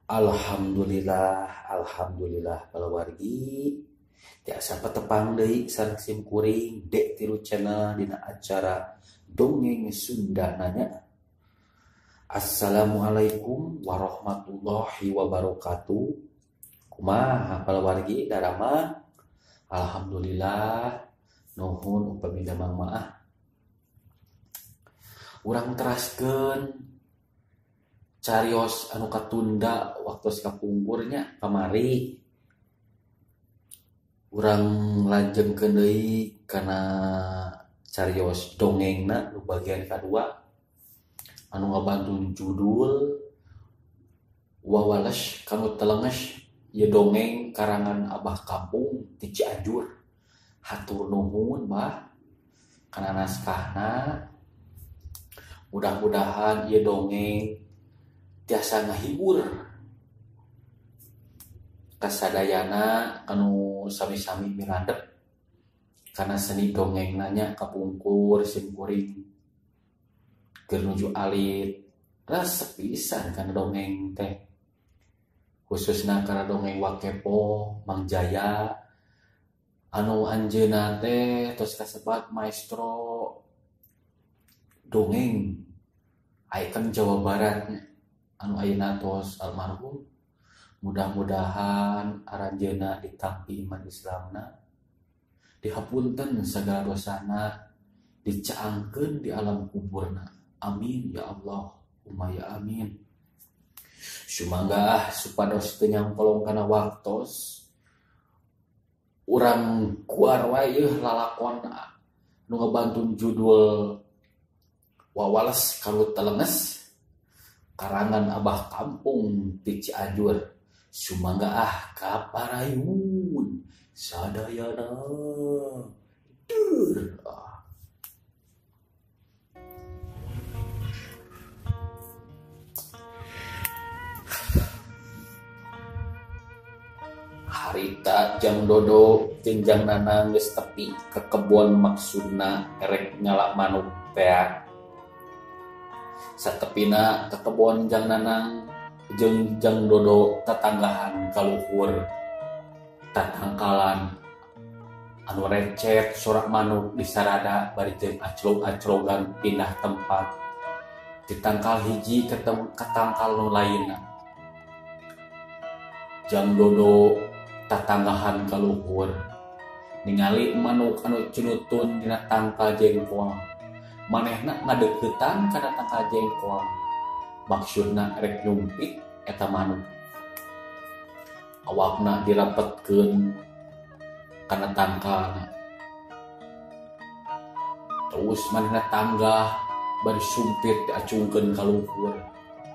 Alhamdulillah, alhamdulillah palawargi tiasa patepang deui sareng sim kuring D3 channel dina acara Dongeng Sunda nanya. Assalamualaikum warahmatullahi wabarakatuh. Kumaha palawargi darama? Alhamdulillah, nuhun upami damang maah. Urang teraskeun carios anu katunda waktu kapungkurnya kamari. Urang lajengkeun deui kana carios dongengna nu bagian kadua anu ngabantun judul Wawales Kanu Telenges, ieu dongeng karangan Abah Kampung ti Cianjur. Hatur nuhun Bah kana naskahna. Mudah-mudahan ieu dongeng tiasa ngahibur kasadayana kanu sami-sami mirandep kana seni dongeng nanya kapungkur simkuring keur nuju alit resep pisan kana dongeng teh, khususna kana dongeng Wakepo Mang Jaya anu anjeunna teh tos kasebat maestro dongeng ikon Jawa Barat anu ayeuna tos almarhum. Mudah-mudahan aranjeunna ditampi iman Islamna, dihapunten sagala dosana, dicaangkeun di alam kuburna. Amin ya Allah, umma ya amin. Sumangga supados teu nyangkolong kana waktos, urang kuar wae yeuh lalakon nu ngabantun judul Wawales Kanu Telenges karangan Abah Kampung ti Cianjur. Sumangga ah kaparayun sadayana. Deur. Harita Jang Dodo jeung Jang Nanang geus tepi ke kebon maksudna erek nyala manuk tea. Satepina ke kebon Jang Nanang jeung Jang Dodo tatanggahan kaluhur tatangkalan anu recet sorak manuk disarada bari jeung aclog-aclogan pindah tempat di tangkal hiji ke tangkal nu lainna. Jang Dodo tatanggahan kaluhur ningali manuk anu cunutun dina tangkal jengkol, manehna ngadeuketan kana tangkal jengkol, maksudna rek nyumpit eta manuk. Awakna dirapetkeun kana tangkalna, terus manehna tanggah bari sumpit diacungkeun ka luhur,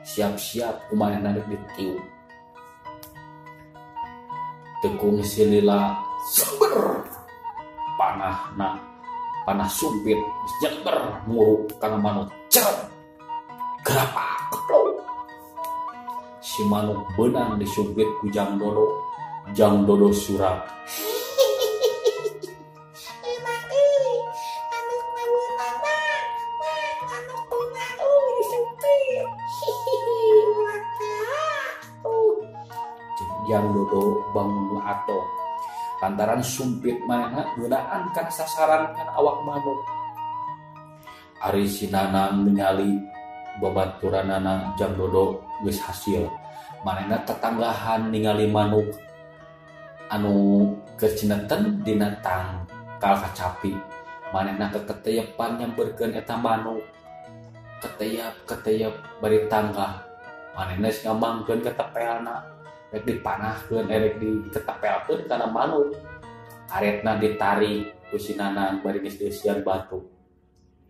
siap-siap ku manehna rek ditiup. Tekung silila seber panahna, panah sumpit jember muruk kana manuk, ceret gerapak keplok. Si manuk benang disumpit ku Jang Dodo. Jang Dodo surak, emang euy manuk meunang mah, manuk beunang euy disumpit. Hihihi ulah teh atuh. Jang Dodo bangun atoh lantaran sumpit manehna ngeunaan kana sasaran kana awak manuk. Ari si Nanang ningali babaturanana Jang Dodo geus hasil, manehna tetanggahan ningali manuk anu kecineten dina tangkal kacapi. Manehna keketeyepan nyamperkeun eta manuk, keteyap-keteyap bari tanggah. Manehna geus ngambangkeun ketepelna, rek dipanahkeun, rek diketepelkeun kana manuk. Karetna ditarik ku si Nanang bari geus dieusian batu.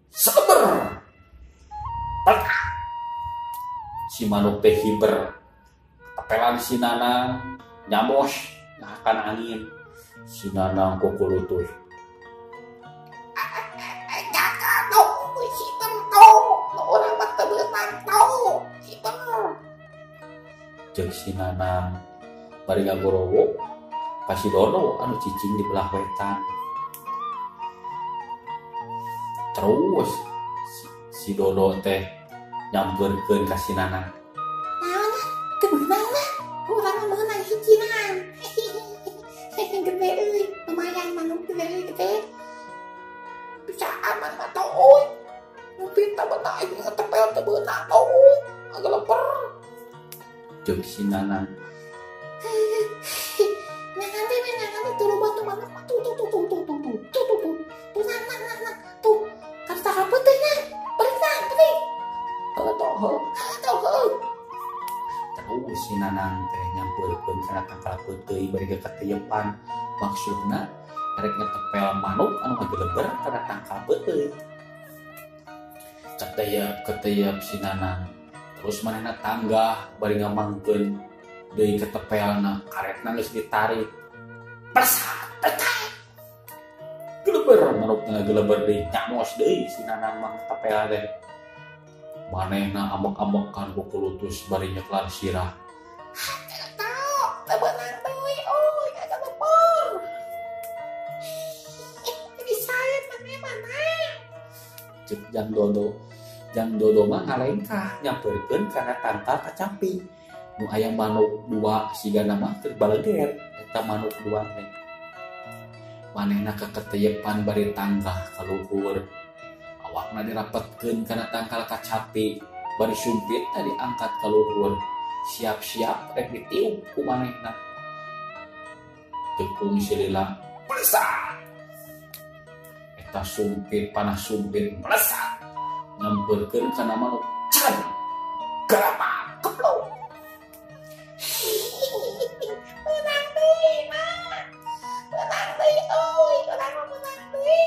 Seber! Si manuk teh hiber, ketepelan si Nanang nyamos ngahakan angin. Si Nanang kukulutus. Jaga dong, hiber dong, orang mah teu beunang tau, hiber. Jeung si Nanang bari ngagorowok ka si Dodo anu cicing di belah wetan. Terus si Dodo teh nyamperkeun ka si Nanang. Naon teu beunang mah? Urang meunang hiji nang. Gede euy, lumayan manuk gede gede. Bisa aman mah tau euy. Nu pinta beunang aing ngetepel teu beunang tau euy. Ageleper. Ceuk si Nanang. Nangan teh nangan tuh loba tuh manuk tuh tuh tuh tuh tuh tuh tuh tuh tuh tuh nang nang nang nang tuh karta apa teh nang balik nang balik. Heuh toh heuh. Tuh heuh. Terus si Nanang teh nyampeurkeun kana tangkal peuteuy bari kateyepan maksudna rek ngetepel manuk anu ngageleber kana tangkal peuteuy. Keteyep si Nanang. Terus manehna tanggah bari ngamangkeun deui ketepelna karetna geus ditarik. Plesat pecah. Geleber manukna geleber deui nyamos deui si Nanang mah ketepel teh. Manehna ambek-ambekan ku kulutus bari nyeklan sirah. Hate tau, teu beunang deui euy ngageleber. Bisa maneh mana? Ceuk Jang Dodo. Jang Dodo mah ngalengkah nyamperkeun kana tangkal kacapi. Nu aya manuk dua sigana mah keur baleger eta manuk dua teh. Manehna kaketeyepan bari tanggah ka luhur. Awakna dirapetkeun kana tangkal kacapi, bari sumpitna diangkat ka luhur. Siap-siap rek ditiup ku manehna. Tekung silila melesat. Eta sumpit panah sumpit melesat. Nyamperkeun kana manuk can. Garapak keplok. Menang deui mah. Menang deui euy, urang mah menang deui.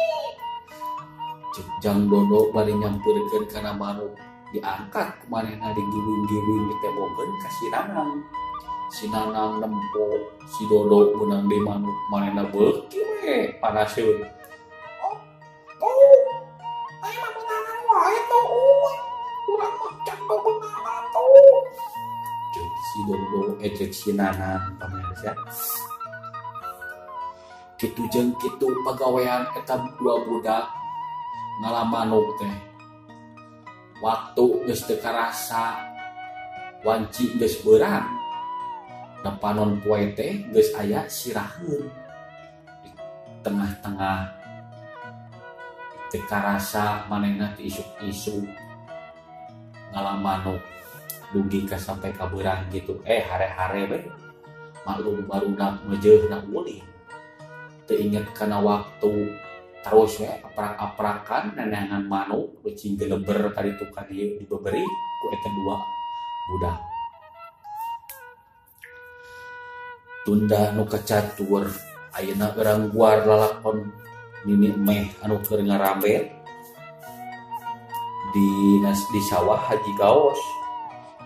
Ceuk Jang Dodo bari nyamperkeun kana manuk diangkat ku manehna digiwing-giwing ditebokeun ka si Nanang. Si Nanang nempo si Dodo meunang deui manuk manehna beuki we panaseun. Oh, tuh. Aing mah meunangan wae tuh euy. Urang mah can beunangan tuh. Ceuk si Dodo ceuk si Nanang pamirsa. Kitu jeung kitu pagawean eta dua budak ngala manuk teh. Waktu geus teu karasa wanci geus beurang. Da panon poe teh geus aya siraheun. Di tengah-tengah teu karasa manehna teh isuk-isuk ngala manuk dugi ka sampai ka beurang gitu. Hare-hare we. Maklum barudak ngejeuhna ulin. Teu inget kana waktu terus we aprak-aprakan neneangan manuk cing geleber kaditu ka dieu dibeberi ku eta dua budak. Tunda nu kacatur ayeuna urang guar lalakon nini meh anu keur ngarambet di sawah Haji Gaos.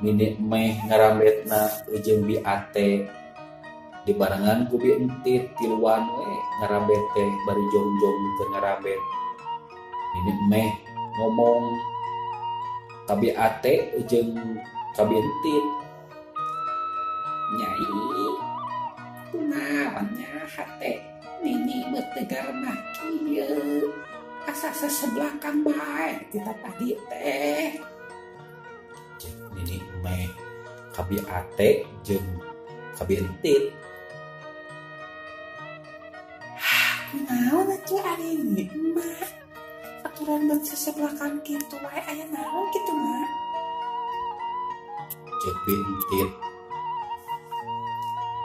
Nini meh ngarambetna jeung Bi Ate dibarengan ku Bi Entit tiluan we ngarambet teh bari jongjong keur ngarambet. Nini meh ngomong ka Bi Ate jeung ka Bi Entit. Nyai, kunaon nya hate nini beutegar mah kieu. Asa sesebelakan bae kita tadi teh. Ceuk nini meh ka Bi Ate jeung ka Bi Entit. Kunaon atuh ari ini mah? Aturan beut sesebelakan kitu wae aya naon kitu mah? Ceuk Bi Entit.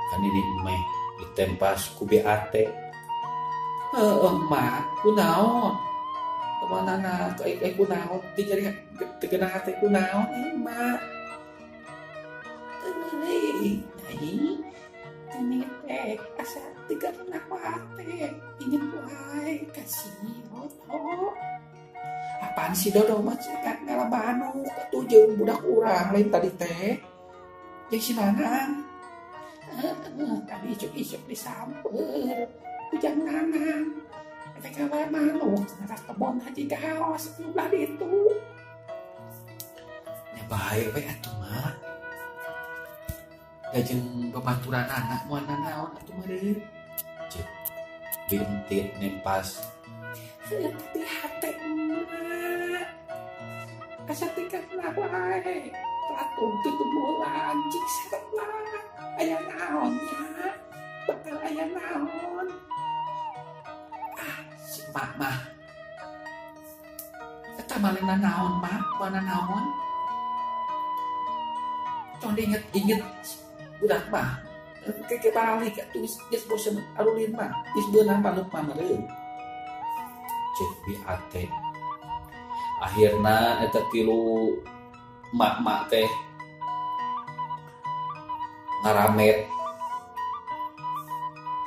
Kan nini meh ditempas ku Bi Ate. Heueuh mah, kunaon? Kumanana ai kunaon? Teu jadi teu geunah hate kunaon ieu mah? Teu meuli. Nyai, ini teh asa teu geunah hate. Inget wae ka si Dodo. Apaan si Dodo mah cenah ngala manuk atuh jeung budak urang lain tadi teh. Jeung si Nanang. Tadi isuk-isuk disamper ku Jang Nanang. Eta ngala manuk cenah kebon Haji Gaos nu belah ditu. Nya bae we atuh mah. Da jeung babaturanana moal nanaon atuh meureun. Ceuk Bi Entit nempas. Heuh tapi hate mah. Asa teu kana wae. Tatu tutup bola anjing serem lah. Aya emak mah. Eta manehna naon mah, mana naon? Tong diinget-inget budak mah. Keke balik atuh geus bosen arulin mah, geus beunang manuk mah meureun. Cek Bi Ate. Akhirna eta tilu mak-mak teh ngaramet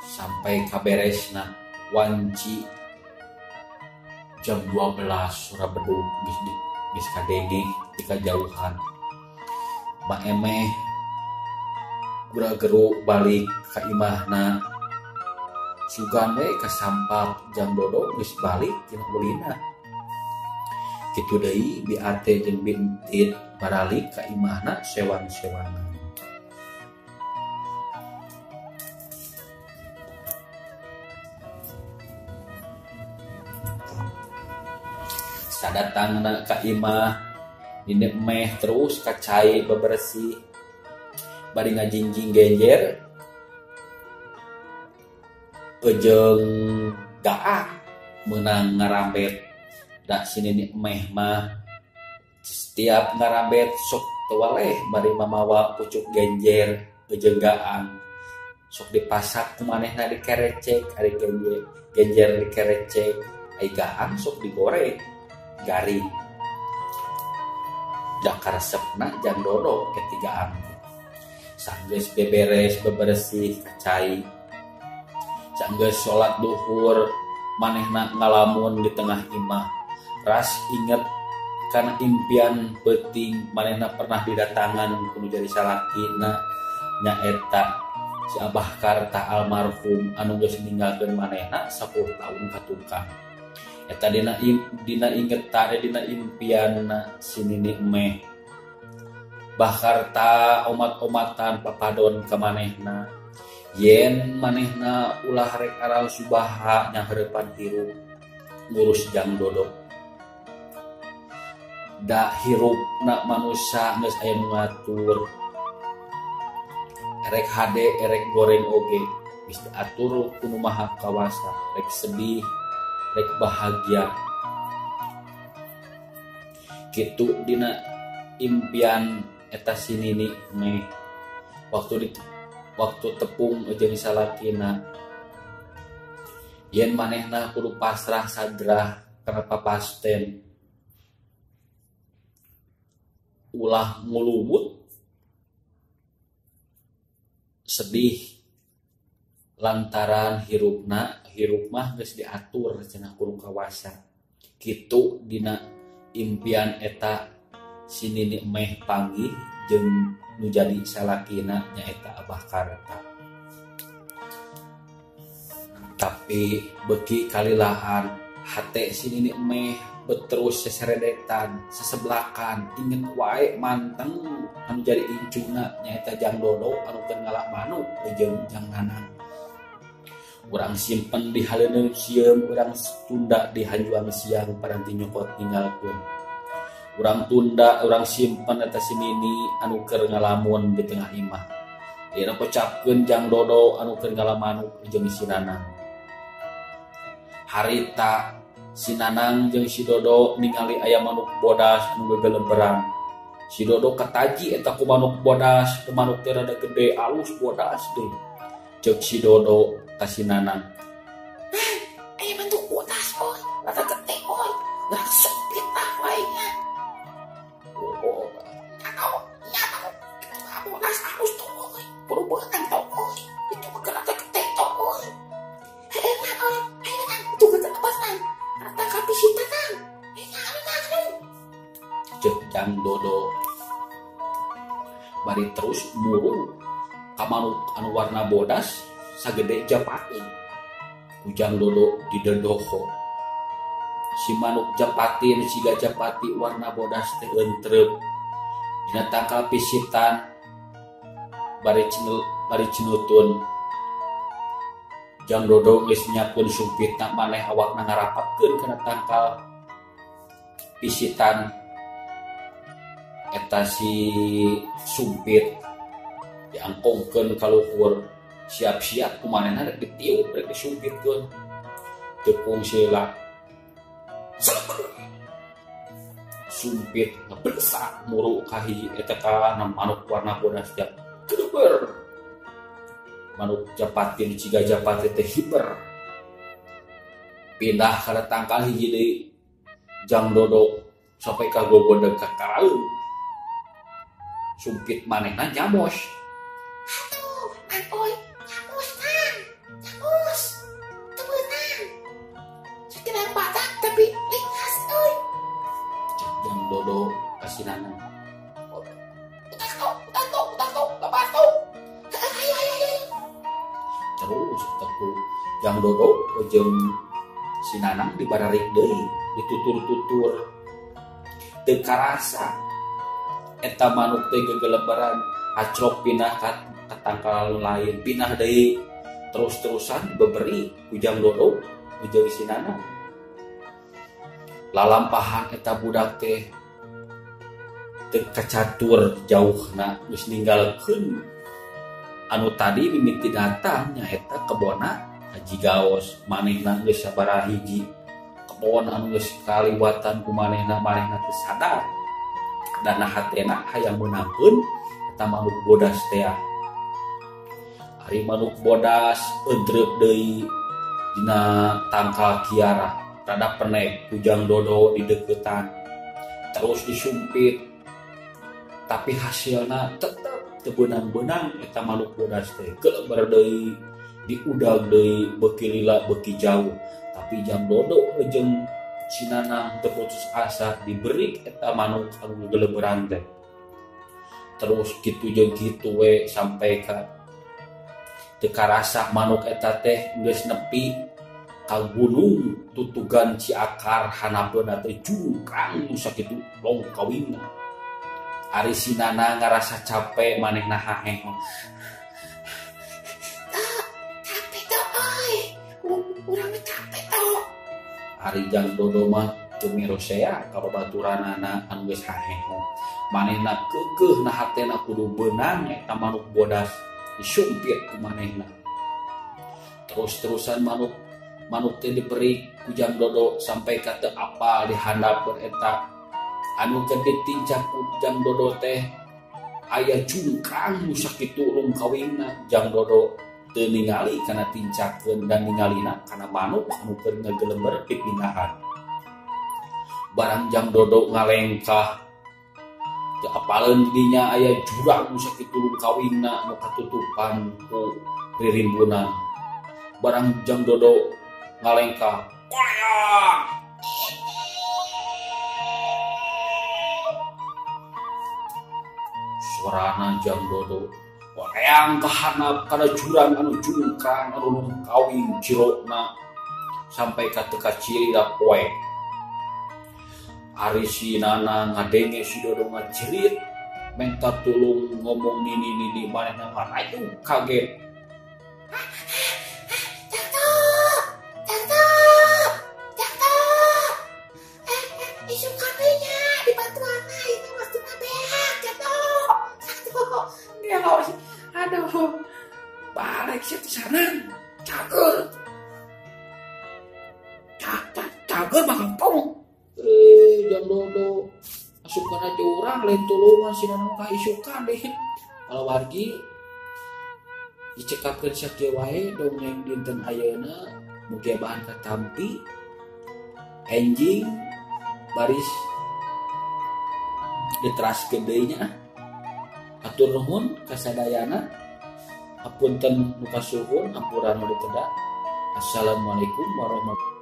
sampai kaberesna wanci jam 12 sora bedug geus kadenge di kajauhan. Mak Emeh gura-geru balik ka imahna, sugan we kasampak jam Dodo geus balik tina ulina. Kitu deui Bi Ate jeung Bi Entit baralik ka imahna sewang-sewangan. Sadatangna ka imah, Nini Emeh terus ka cai bebersih bari ngajingjing genjer jeung gaang meunang ngarambet. Da si Nini Emeh mah setiap ngarambet sok teu waleh bari mamawa pucuk genjer jeung gaang sok dipasak ku manehna dikerecek, ari genjer dikerecek, ai gaang sok digoreng garing. Da karesepna jang Dodo ketigaan. Sanggeus beberes bebersih ka cai, sanggeus salat duhur manehna ngalamun di tengah imah. Ras inget kana impian peuting manehna pernah didatangan kudu jadi salakina nyaeta si Abah Karta almarhum anu geus ninggalkeun manehna 10 tahun katukang. Eta dina ingetan dina impianna si Nini Emeh. Bah Karta omat-omatan papadon ka manehna yen manehna ulah rek aral subaha nyaheurepan hirup ngurus jang Dodo. Da hirupna manusa geus aya nu ngatur, erek hade erek goreng oge geus diatur ku nu Maha Kawasa, rek sedih rek bahagia. Kitu dina impian eta si Nini Emeh waktu tepung jeung salakina yen manehna kudu pasrah sadrah kana papasten, ulah nguluwut sedih lantaran hirupna hirup mah geus diatur cenah ku nu kawasa. Kitu dina impian eta si Nini Emeh panggih jeung nu jadi salakina nyaeta Abah Karta. Tapi beuki kalilahan hate si Nini Emeh beterus seseredetan sesebelakan inget wae manteng anu jadi incuna nyaeta jang Dodo anu keur ngalak manuk jeung jang Nanang. Urang simpen di haleundeung sieum, urang tunda di hanjuang siang paranti nyokot ninggalkeun. Urang tunda, urang simpen eta si Nini anu keur ngalamun di tengah imah. Dina pecapkeun jang Dodo anu keur ngala manuk jeung si Nanang. Harita si Nanang jeung si Dodo ningali aya manuk bodas anu gegeleberang. Si Dodo kataji eta ku manuk bodas, ku manuk teh rada gede alus bodas deui. Ceuk si Dodo ka si Nanang, "Aya manuk bodas euy, rada gede euy, rada sempit ah wae nya." "Oh, nya bodas alus tuh euy, kudu beunang tuh euy, itu mah rada gede tuh euy. Heuh euy, ayo Nang, itu gede apa Nang? Rada kapisita Nang. Ayo Nang." Ceuk jang Dodo bari terus muru ka manuk anu warna bodas sagede japati. Ku jang Dodo didedoho. Si manuk japati nu siga japati warna bodas teh entrep dina tangkal pisitan bari cinutun. Jang Dodo geus nyiapkeun sumpitna maneh awakna ngarapatkeun kana tangkal pisitan eta si sumpit diangkongkeun ka luhur, siap-siap ku manehna rek ditiup rek disumpitkeun. Teu kungsi Seleber. Sumpit ngebesak muru kahi eta kana manuk warna bodas teh geleber. Manuk japati ciga japati teh hiber. Pindah kana tangkal hiji deui Jang Dodo sampai ka gogodeg ka karaeun. Sumpit manehna nyamos. Aduh, Mang Oy, nyamos Kang. Nyamos. Teu beunang. Sakieu badak tapi lihas euy. Cek Jang Dodo ka si Nanang. Utak tok, utak tok, utak tok, lepas tok. Ayo, ayo, ayo. Terus teku Jang Dodo jeung si Nanang dibararik deui, ditutur-tutur. Teu karasa eta manuk teh gegeleberan acrok pindah ka tangkal lain, pindah deui terus-terusan beberi ku Jang Dodo jeung si Nanang. Lalampahan eta budak teh teu kacatur jauhna geus ninggalkeun anu tadi mimiti datang nyaeta kebona Haji Gaos. Manehna geus sabaraha hiji kebon anu geus kaliwatan ku manehna, manehna teu sadar dana hatena hayang meunangkeun eta manuk bodas teh. Ari manuk bodas eudreup deui dina tangkal kiara, rada penek ku Jang Dodo dideukeutan terus disumpit, tapi hasilna tetep teu beunang-beunang eta manuk bodas teh. Geleber deui, diudag deui, beuki lila beuki jauh, tapi Jang Dodo jeung si Nanang teu putus asa, diberi eta manuk anu geleberan teh. Terus kitu jeung kitu we sampai ka teu karasa manuk eta teh geus nepi ka gunung tutugan Ciakar hanapeuna teh jungkrang nu sakitu longkawingna. Ari si Nanang ngarasa capek, manehna haheho. Capek toh euy. Urang mah capek toh. Ari Jang Dodo mah teu mirosea ka babaturanana anu geus haheho. Manehna keukeuh na hatena kudu beunang eta manuk bodas disumpit ku manehna. Terus-terusan manuk teh diberi ku Jang Dodo sampai ka teu apal di handapeun eta anu keur ditincak ku Jang Dodo teh aya jungkrang nu sakitu lungkawingna. Jang Dodo teu ningali kana tincakeun dan ningalina kana manuk anu keur ngagelember pipindahan. Barang Jang Dodo ngalengkah teu apaleun dinya aya jurang nu sakitu lungkawingna nu katutupan ku ririmbunan. Barang Jang Dodo ngalengkah, koleang! Sorana Jang Dodo koleang kahanap kana jurang anu jungkrang anu lungkawing jirona sampai ka teu kaciri da poek. Ari si Nanang ngadenge si Dodo ngajerit minta tulung ngomong nini-nini, manehna ngarayu kaget. Jang Dodo, Jang Dodo, Jang Dodo. Isukan deui nya dibantuanna ieu mah waktuna beak Jang Dodo. Jang Dodo. Gelo sih. Aduh. Balik sih ti sanan. Cager. Cager mah kampung. Jang Dodo asup kana jurang lain tulungan si Nanang ka isukan deh. Kalau wargi dicekapkeun sakieu wae dongeng dinten ayeuna, mugi bahan katampi enjing baris diteraskeun deui nya. Atur nuhun kasadayana, hapunten nu kasuhun, hampura nu diteda. Assalamualaikum warahmatullahi.